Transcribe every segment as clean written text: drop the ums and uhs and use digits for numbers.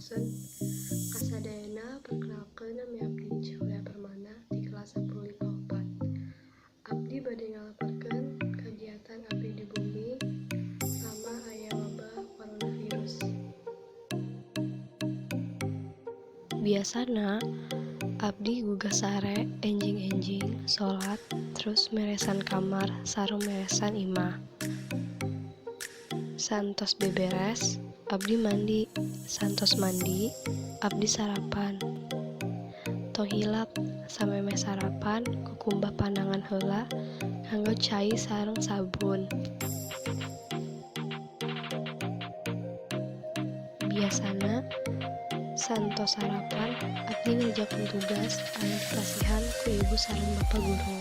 Sampurasun. Kasadayana, perkenalkeun, nami abdi Cahya Permana di kelas 10 IPA 4. Abdi bade ngalaporkeun kegiatan abdi di bumi selama aya wabah coronavirus. Biasana abdi gugah sare enjing-enjing, salat, terus meresan kamar sareng meresan imah. Saentos beberes, abdi mandi. Saentos mandi, abdi sarapan. Tong hilap, samemeh sarapan kukumbah panangan heula nganggo cai sareng sabun. Biasana saentos sarapan abdi ngerjakeun tugas anu dipasihan ku ibu sareng bapa guru.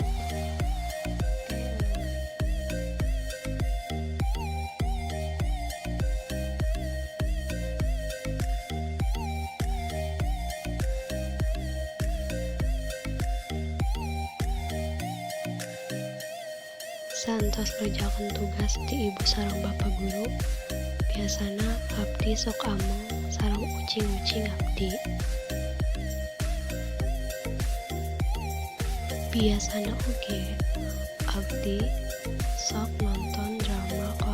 Saentos ngerjakeun tugas ti ibu sareng bapa guru, biasana abdi sok ameng sareng ucing-ucing abdi. Biasana oge abdi sok nonton drama Korea.